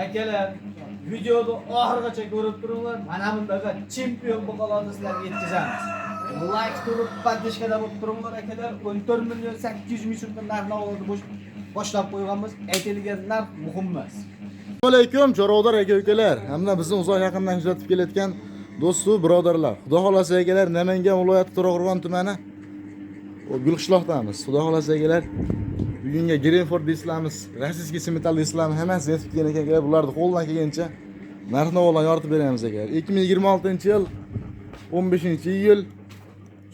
Akalar, videoni oxirigacha ko'rib turinglar. Mana bundaqa chempion buqalarni sizlarga yetkazamiz. Like turib, поддержка da bo'lib turinglar akalar. 14 million 800 ming so'mdan narx navolarni boshlab qo'yganmiz. Aytilgan narx muhim emas. Assalomu alaykum chorvadoq aka ukalar, hamda bizni uzoq yaqindan kuzatib kelayotgan do'stu birodarlar. Xudo xolasa akalar, Namangan viloyati To'raqo'rg'on tumani Gulqishloqdamiz. Xudo xolasa akalar, bugunga Greenford deysizlarmiz, российский simmental deysizlarmi, hammasi yetib kelgan ekan akalar. Bularni qo'ldan kelgancha narx navolarni yoritib beramiz akalar. 2026-yil 15-iyul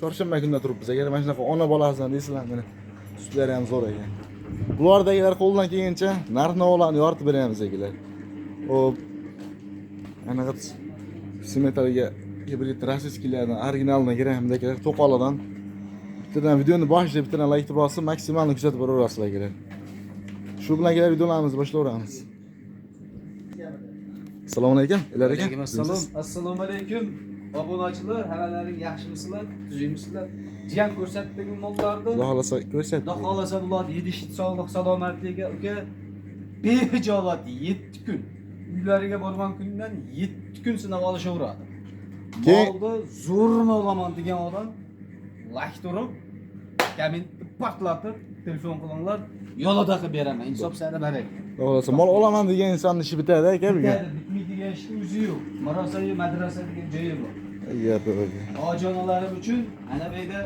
chorshanba kunida turibmiz akalar. Mana shunaqa ona bolasidan deysizlar, mana sutlari ham zo'r ekan. Bulardagilar qo'ldan kelgancha narx navolarni yoritib beramiz akalar. Hop. Anaqa simmentalga gibrid российский lardan originalini kerak akalar, to'qolidan. Bittadan videoni boshida bittadan like bosib, maksimalni kuzatib boraverasizlar akalar. Shu bilan akalar videolarimizni boshlayveramiz. Assalomu alaykum. Ilar aka. Alaykum assalom. Assalomu alaykum. Obunachilar, hammalaring yaxshimisizlar, tuzukmisizlar? Jiyan ko'rsatdagi mollarni Xudo xolasa ko'rsat. Xudo xolasa bular yedish sog'lik salomatligiga uka behijolat 7 kun. Uylariga borgan kundan 7 kun sinab olishaveradi. Molni zo'rini olaman degan odam like turib, kommentni portlatib, telefon qilinglar, yo'lida qilib beraman. Insof sani baraka. Xudo xolasa mol olaman degan insonni ishi bitadi aka bugun. Bitadi, bitmaydigan ishni o'zi yo'q. Marosayu madrasa degan joyi bor. Gap yo'q. Ojonalarim uchun ana bu yerda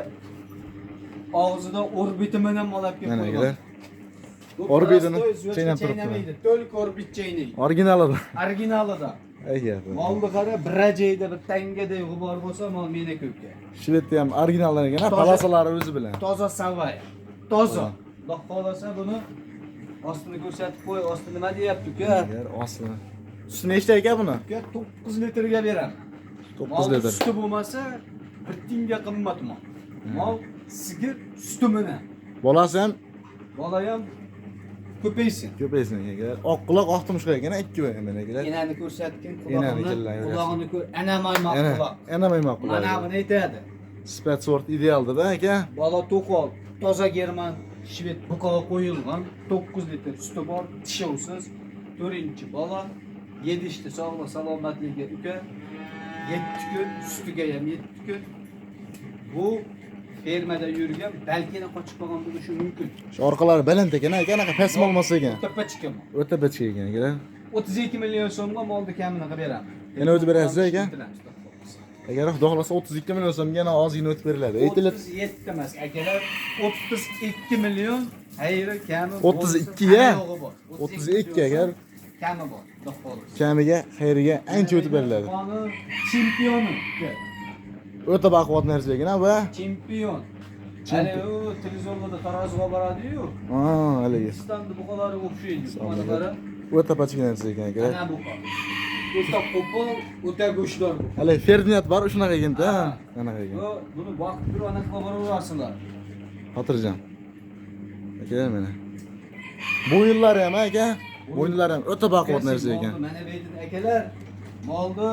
og'zida orbitini ham olib kelib Mana qo'ygan. akalar. Bu Orbitini простой звездка chaynab turibdi. chaynamaydi. Только orbit chaynaydi. Originalida. Originalida. Ay gap. Yo'q. Molni qara, bir joyda bir tangaday g'ubor bo'lsa, mol meniki uka. Shvedda ham originaldan ekan, Toza- palasalari o'zi bilan. Toza savay. Toza. Xudo xolasa buni ostini ko'rsatib qo'y. Osti nima deyapti uka? Agar ostini. Suti nechta aka buni? Uka 9 litrga beraman. 9 Molni litr. suti bo'lmasa, bir tiyinga qimmat mol. Mol sigir suti bilan. Bolasi ham Bola ham ko'paysin. ko'paysin akalar. Oq quloq, oq tumshuq ekan, ikki mana akalar. Enani ko'rsatgin, Enani qulog'ini, kelgan, qulog'ini ko'r. Ana maymoq Ana, quloq. ana maymoq quloq. Mana buni aytadi. Sifat sort idealda da aka. Bola to'qol, toza german, shved buqaga qo'yilgan, 9 litr suti bor, tishovsiz. 4-bola yedishdi sog'lik salomatligi uka. 7 kun sutiga ham 7 kun. Bu fermada yurgan, balki yana qochib qolgan bo'lishi mumkin. Shu orqalari baland ekan aka, anaqa past molmas ekan. O'ta pachka mol. O'ta pachka ekan akalar. 32 million so'mga molni kamini qilib beraman. Yana o'tib berasiz aka? Agar xudo xolasa 32 million so'mga yana ozgina o'tib beriladi. Aytilib 37 emas akalar, 32 million xayri kami 32 ya? yo'g'i bor. 32 agar kami bor, xudo xohlasa. Kamiga xayriga ancha o'tib beriladi. Buqani chempioni. Uka. O'ta baquvvat narsa ekan va Chempion. Hali u televizorlarda taroziga boradi-yu. Ha, haligi. Hindistonda buqalarga o'xshaydi. Mana qara. O'ta pachka narsa ekan akalar. Ana buqa. O'ta qo'pol, o'ta go'shtdor buqa. Hali Ferdinand bor, shunaqa ekan-da. Ha. Anaqa ekan. Bu buni boqib turib anaqa qilib boraverasizlar. Xotirjam. Aka mana. Bo'yinlari ham aka, bo'yinlari ham o'ta baquvvat narsa ekan. Molni mana bu yerda akalar, molni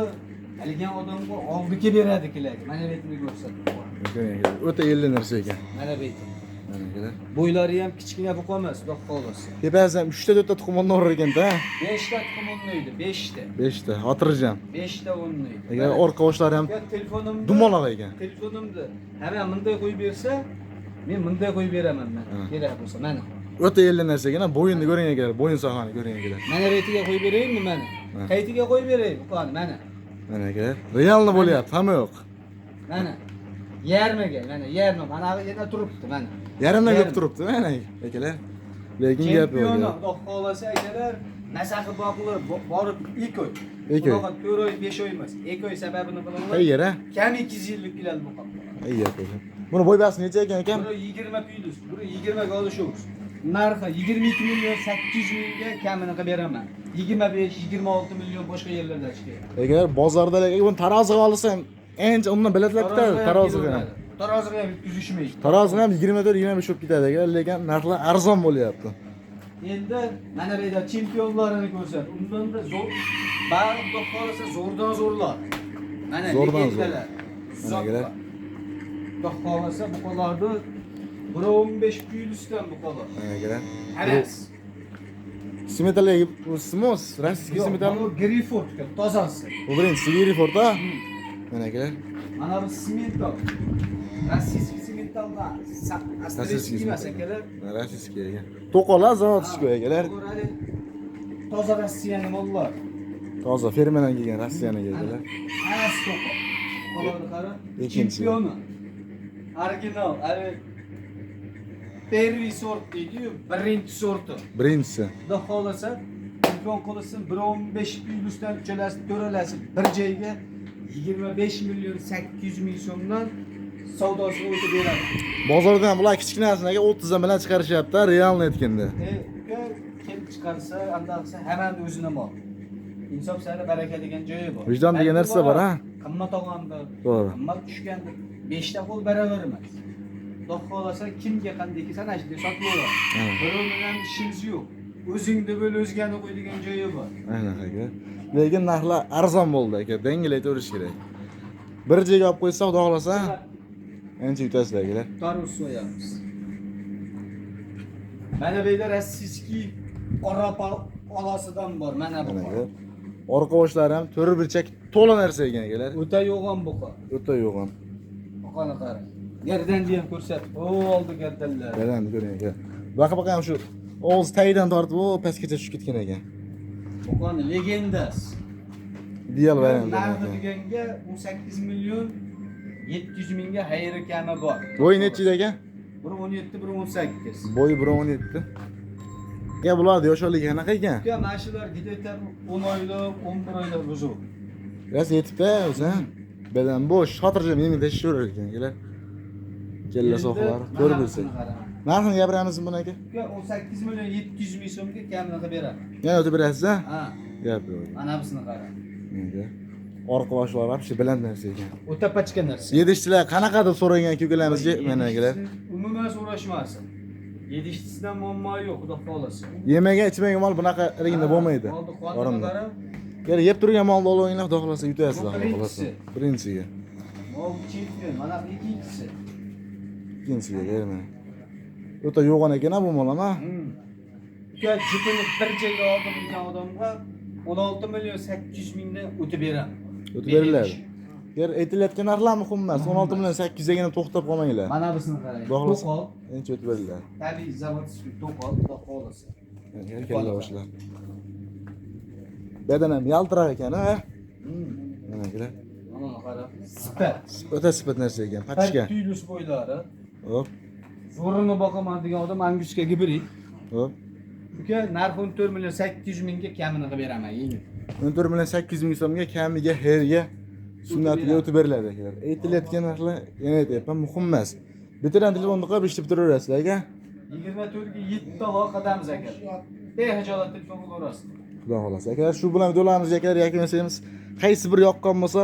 haligi odamga oldiki beradi kerak. Mana bu yerni ko'rsatib. Aka, o'ta elli narsa ekan. Mana bu yerda. Mana akalar. Bo'ylari ham kichkina buqa emas, xudo xohlasa. Tepasi ham 3 ta 4 ta tuxum o'rnar ekanda. 5 ta tuxum o'rnaydi, 5 ta. 5 ta, xotirjam. 5 ta o'rnaydi. Agar orqa boshlari ham Ya telefonimni dumaloq ekan. Telefonimni hamma bunday qo'yib bersa, men bunday qo'yib beraman men. Ha. Kerak bo'lsa, mana. O'ta elli narsa ekan, bo'yinni ko'ring akalar, bo'yin sohani ko'ring akalar. Mana retiga qo'yib beraymi mana? Ha. Qaytiga qo'yib beray buqani mana. Mana akalar, realni bo'lyapti, hamma yo'q. Mana. Yarmiga, mana yarmi. Mana bu yana turibdi mana. Yarimdan ko'p Yarim. turibdi mana akalar. Lekin gap yo'q. Chempioni, xudo xohlasa akalar, masahi boqilib borib 2 oy. Ikki oy. Bunaqa 4 oy, 5 oy emas. 2 oy sababini bilaman. Qayyer a? Kam 250 keladi bu qoplar. Qayyer. Buni bo'y basi necha ekan akam? Biri 20 plyus, biri 20 ga olishuv. Narxi 22 million 800 mingga kamini qilib beraman. 25, 26 million boshqa yerlarda chiqadi. Agar bozorda lekin buni taroziga olsa ham ancha undan bilatlab ketadi taroziga ham. Taroziga ham yetkazishmaydi. Taroziga ham 24 25 bo'lib ketadi agar, lekin narxlar arzon bo'lyapti. Endi mana bu yerda chempionlarini ko'rsat. Undan da zo'r, bari xudo xohlasa zo'rdan zo'rlar. Mana Zo'rdan zo'r. legendalar. Mana akalar. Xudo xohlasa buqalarni 1.15 plyusdan buqalar. Mana akalar. Hammasi. Simentalga smos, российский Yo'q, simental. bu Greyfurt tozasi. Bu birinchisi Greyfurt, ha? Mana akalar. Mana bu simental. Российский simentaldan. Австрийский emas, akalar. Российский ekan. To'qol заводской, akalar. Bular hali toza Rossiyani mollar. Toza fermadan kelgan Rossiyaniki, akalar. Hammasi to'qol. Qo'lini qara. Ikkinchisi. Chempioni. Original, hali первый sort deydi-yu, birinchi sorti. Birinchisi. Xudo xohlasa, telefon qilsin, 1.15 plyusdan uchalasi, to'ralasi bir joyga 25 million 800 ming so'mdan savdosini o'tib beradi. Bozordan ham bular kichkinasini aka 30 dan bilan chiqarishyapti, realni aytganda. Uka, kim chiqarsa, anda qilsa, hammani o'zini mol. Insof sari baraka degan joyi bor. Vijdon degan Balki narsa bor, ha? Qimmat olgandir. To'g'ri. Qimmat tushgandir. 5 ta qo'l baravar emas. Xudo xohlasa kimga qanday kelsa ana shunday sotilaveradi. Birov bilan ishimiz yo'q. O'zingni bo'l, o'zgani qo'y degan joyi bor. Aynan aka. Lekin narxlar arzon bo'ldi aka, dengil aytaverish kerak. Bir joyga olib qo'ysa, xudo xohlasa, ancha yutasizlar, akalar. Tarvuz so'yamiz. Mana bu yerda российский qora olasidan bor. Mana bu. Mana aka. Orqa boshlari ham to'rt burchak to'la narsa ekan, akalar. O'ta yo'g'on buqa. O'ta yo'g'on. Buqani qarang. Gardanni ham ko'rsatib, o oldi gardanlar. Gardanni ko'ring, aka. Baqa baqa ham shu og'iz tagidan tortib, o pastgacha tushib ketgan ekan. Buqani legendasi. Ideal variant. Narxi deganga 18 million 700 mingga xayri kami bor. Bo'yi necha aka? 1.17, 1.18. Bo'yi 1.17. Ya bularni yoshligi qanaqa ekan? Uka, mana shular где-то 10 oylik, 11 oylik buzuq. Rosa yetibdi o'zi, ha? Badan bo'sh, xotirjam yengil tashlayverar ekan, akalar. Kalla sohalar ko'rib bilsak. Narxini gapiramizmi buni, aka? Uka, 18 million 700 ming so'mga kamini qilib beradi. Yana o'tib berasiz, ha? Ha, Gap yo'q. mana busini qarang. Aka. Orqa boshlar вообще baland narsa ekan. O'ta pachka narsa. Yedishchilar qanaqa deb so'ragan aka-ukalarimizga mana, akalar. Umuman so'rashmasin. Yedishtisidan muammo yo'q, xudo xohlasa. Yemagan, ichmagan mol bunaqa ringda bo'lmaydi. Oldi qonni O'rinda. qarab, Agar yeb turgan molni olinglar, xudo xohlasa yutasizlar, Bu xudo xohlasa. birinchisi. Birinchisiga. Mol chempion, mana bu ikkinchisi. Ikkinchisiga berma. O'ta yo'g'on ekan bu mol ham, ha? Uka, jipini bir joyga oldim degan odamga 16 million 800 mingdan o'tib beraman. O'tib beriladi. Agar aytilayotgan narxlar muhim emas. 16 million 800 gagina to'xtab qolmanglar. Mana busini qarang. Xudo xohlasa To'qol, ancha o'tib beriladi. tabiiy заводской to'qol, xudo xohlasa. Agar kalla boshlar. Badan ham yaltiroq ekan, ha? Mana, akalar. Mana qara. Sifat. O'ta sifat narsa ekan, pachka. Tuylus bo'ylari. Hop, Zo'rini boqaman degan odam angushga gibrid. hop. Uka, narxi 14 million 800 mingga kamini qilib beraman, yengil. 14 million 800 ming so'mga kamiga xerga sunnatiga o'tib beriladi, akalar. Aytilayotgan narxlar, yana aytyapman, muhim emas. Bittadan telefonni qilib eshitib turaverasizlar, aka. 24 ga 7 aloqadamiz, aka. Behijolat telefon qilaverasiz. Xudo xohlasa. Akalar, shu bilan videolarimizni akalar yakunlaymiz. Qaysi bir yoqqan bo'lsa,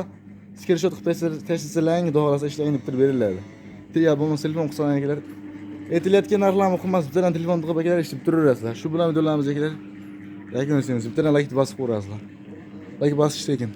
skrinshot qilib tashlasalar, xudo xohlasa ishlaringni bitirib beriladi. Ya bo'lmasa telefon qilsalar, akalar. Aytilayotgan narxlar muhim emas. Bittadan telefon qilib akalar eshitib turaverasizlar. Shu bilan videolarimizni akalar yakunlaymiz. Bittadan like bosib qo'yasizlar. Like bosish tekin.